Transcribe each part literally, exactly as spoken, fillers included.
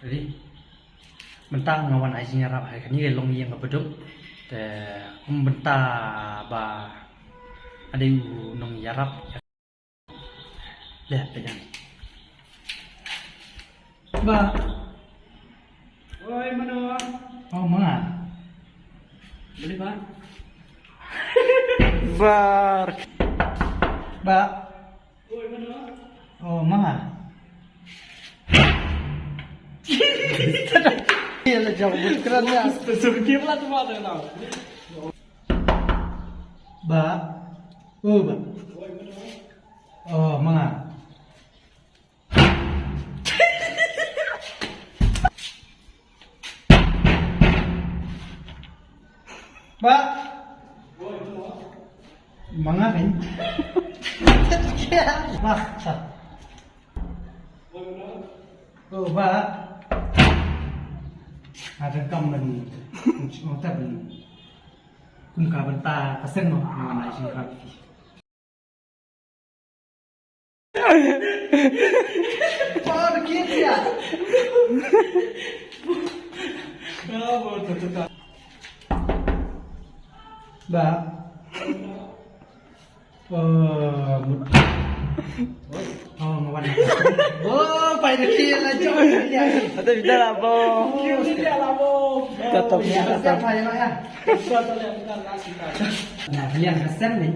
Ready? Mynta nga wan ai jingïarap ha kane ka longïing kaba duk. Te kum mynta ba ade u nongïarap. Leh pegang. Ba. Oi, mano? Oh, ma nga. Boleh, Bang? Bar. Ba. Oh, ma nga. Iya lah, jauh berkeran ya. Ba. Oh, ba. Oh, ma nga. Ba. Ma nga kan. Ba, sa. Oh, ba. Ada kam ban. Kum ka bynta ka seng mo, mo na jingïarap. Ba. Oh, mut. Oh, ngawan. Oh, pai da ki la jong. Ada bida lah, bo. Ki bida lah, bo. Tetap, ya, tetap. Siapa ya, Mak, ya? Nah, belian Hasan ni.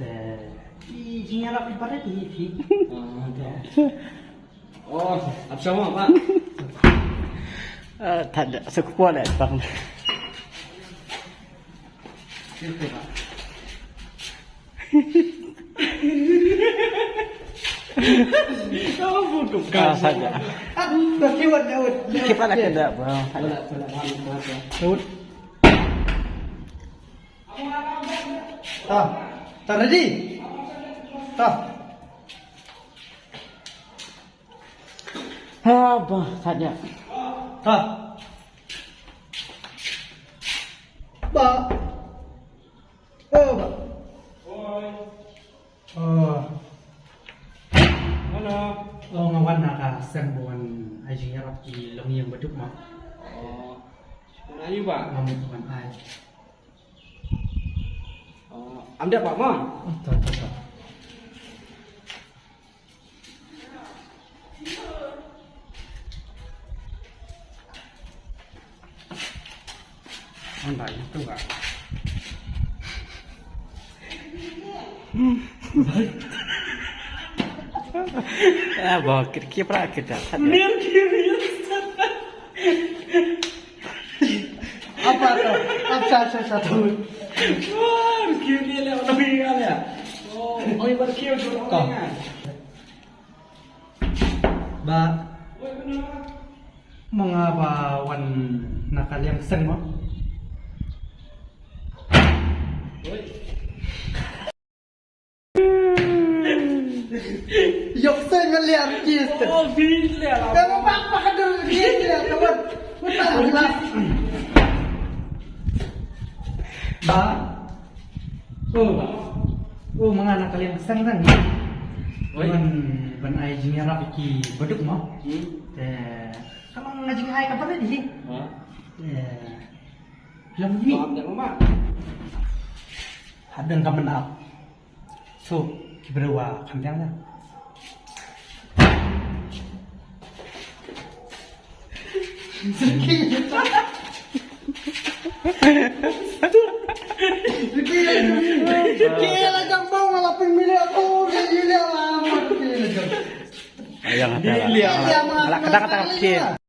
Eh, i jingïarap ibarat ni, Pi. Ah, ada. Oh, ap sama, Pak? Eh, tak ada. Sekuat dah, Bang. Sini, Pak. Oh, bukan. Ah, saja. Ah, dah kiwat, dah, dah. Kiwat lah, dah, Bang. Boleh, boleh, Bang. Lewat. Ah, tak ready. Ah. Haba, saja. Ha. Ba. Oh, ba. Oh. Mana? Oh, nga wan na ka seng ba wan ai jingïarap ki longïing baduk ma. Oh. Nga mut wan ai. Oh, am dep ba ma? Oh, to, to, to. Anda itu, Kak. Ah, ba, kir-, kir pra kita. Mir, kir, mir. Apa tu? Apa, apa, apa tu? Wah, kir dia leh, orang dia leh. Oh, oh, ibar kir tu, oh, orang kan? Ba. Oi, mana? Ma nga ba wan na ka liang seng mo. Oi. Yok seng nga liang kis. Oh, bi liang. Ba, ba, ba, ba, ka dur kis liang, ka wan. Ba. Oh. Oh, ma nga na ka liang seng tang. Oi. Ban, ban ai jingïarap ïa ki baduk mo. Hmm. Te, ka long nga jingïarap ka baduk hi. Ha? Te, long ni. Faham dah, Mama? Hadang ka men ap. So, ki briew wa kham biang dah. Ayang, kata, kata, kata, kata,